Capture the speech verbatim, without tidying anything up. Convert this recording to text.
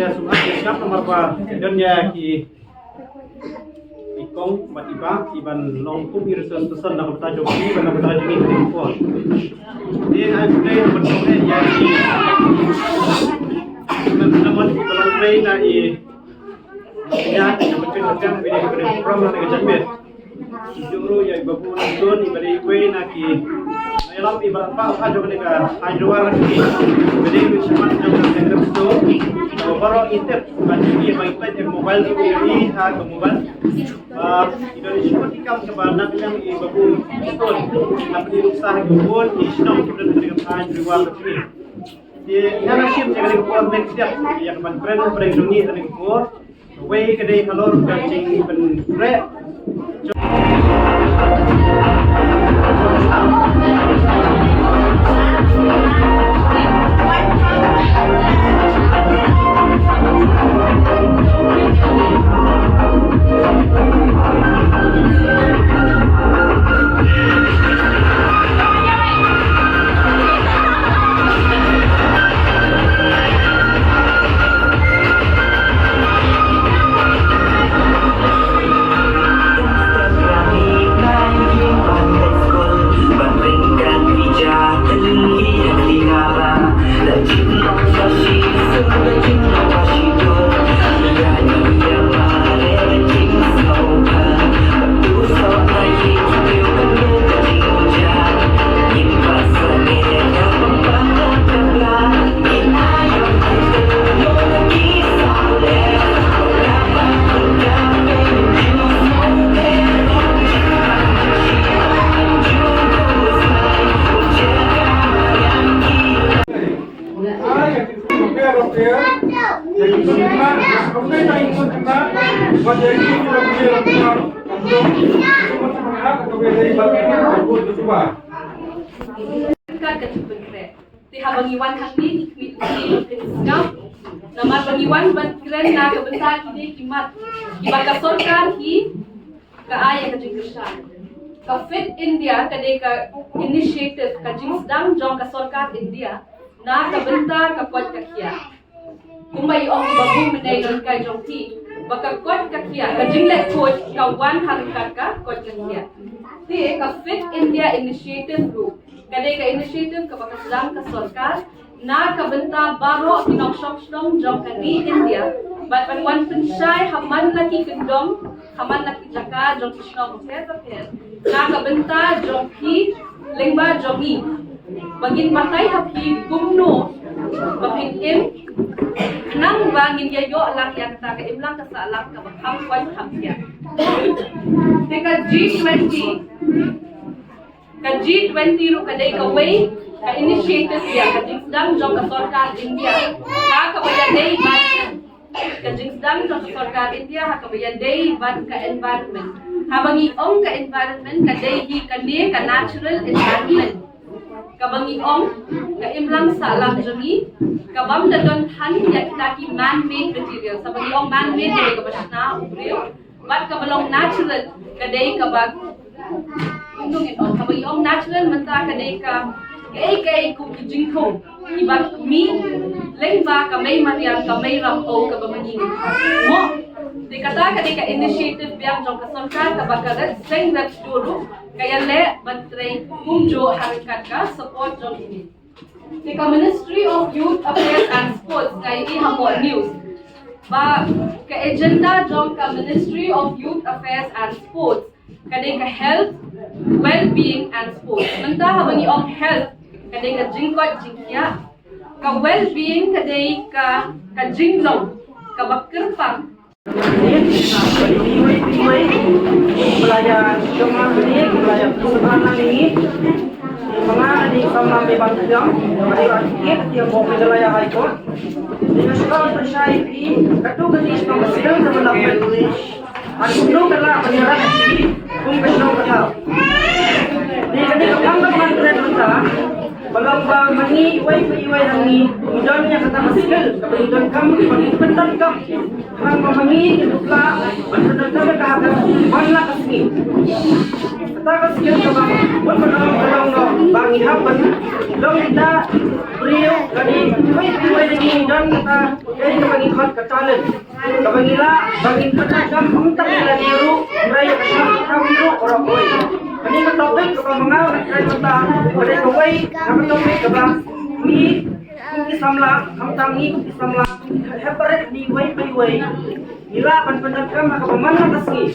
Sngap namar ba don ïa ki, ki kong bad i bah, i ban long kum i resource person na ka bynta jong ki, ban na ka bynta jong ki, ki kong. Te ai pynlong ban long ïa ki, ban na mon ki ban long trei na i, ïa ki ban trei na ka bynta jong ki, ban na ka bynta jong ki. Jong ruh ïa i Babu Nangtun, i ba dei iwei na ki nongïalam, i ba rangbah ha jong kane ka Hynriewar Kynthei. I ba dei iwei shaman jong ka Congress to. Baroh ngi tip ba jong i ba i peit ïa ka mobile ruh, i ha ka mobile. Ba i don i shu ki kam kaba nang, i Babu Nangtun. Nang i ruh sa ha ki bun ki shnong ki don ha kane ka Hynriewar Kynthei. Te nga la shim ïa kane ka por next step ïa ka ban kren ha pdeng jong ngi ha kane ka por. Wei ka dei halor ka jingpynkhreh. Te haba ngi wan hangne, ngi khmih, ngi khmih sngap. Namar ba ngi wan ban kren na ka bynta kine ki mat kiba ka sorkar hi ka ai ïa ka jingkyrshan. Ka Fit India ka dei ka initiative, ka jingsdang jong ka sorkar India na ka bynta ka koit ka khiah. Kumba i ong i Babu mynne, nonghikai jong phi, ba ka koit ka khiah, ka jingleh koit ka wan ha ryngkat ka koit ka khiah. Te ka Fit India Initiative ruh ka dei ka initiative kaba ka sdang ka sorkar na ka bynta baroh ki nongshong shnong jong ka ri India, bad ban wan pynshai ha man la ki kyndong, ha man la ki jaka jong ki shnong bapher bapher, na ka bynta jong phi lyngba jong ngi, ba ngin batai ha phi kumno ba phin im, khnang ba ngin ïa ïoh lang ïa kata ka imlang ka sahlang kaba kham koit kham khiah. Te ka G twenty, ka G twenty ruh ka dei kawei ka initiative ïa ka jingsdang jong ka sorkar India ha kaba ïadei bad, ka jingsdang jong ka sorkar India ha kaba ïadei bad ka environment. Haba ngi ong ka environment ka dei hi kane ka natural environment kaba ngi ong ka imlang sahlang jong ngi, kabym da don than ïa kita ki man made materials. Haba ngi ong man made ka dei kaba shna u briew. Bad kaba long natural ka dei kaba, kumno ngin ong, kaba ngi ong natural mynta ka dei ka, kaei kaei kum ki jingthung kiba mih lyngba ka mei mariang, ka mei ramoh kaba ma ngi ngi. Mo, te kata ka dei ka initiative biang jong ka sorkar kaba ka Red Seng Red Shadu ruh ka ïaleh ban trei kumjuh ha ryngkat ka support jong kine. Te ka Ministry of Youth Affairs and Sports, ka ïohi ha Mo News, ba ka agenda jong ka Ministry of Youth Affairs and Sports ka dei ka health, well-being and sports. Mynta haba ngi ong health ka dei ka jingkoit jingkhiah, ka well-being ka dei ka, ka jinglong kaba kyrpang. Kum ka shnong ka thaw. Ni ka dei ka pang ka pang kren mynta. Ba long ba ma ngi iwei pa iwei ha ngi ngi don ïa kata ka skill kaba ngi donkam, kaba ngi pyndonkam. Khnang ba ma ngi ngi duh lah ban pyndonkam ïa ka ha ka wan la ka sngi. Ta ka skill kaba bun ba long ba long long ba ngi hap ban long da briew kane wei wei ngi don kata area kaba ngi khot ka talent. Kaba ngi lah ba ngin pyndonkam kumta ïa lade ruh, hynrei ïa ka kam ruh baroh kawei. Kane ka topic kaba ma nga nga kren mynta ka dei kawei na ka topic kaba ngi kum ki samla, khamtam ngi kum ki samla hep barit ngi wei pa wei. Ngi lah ban pyndonkam ha kaba man la ka sngi.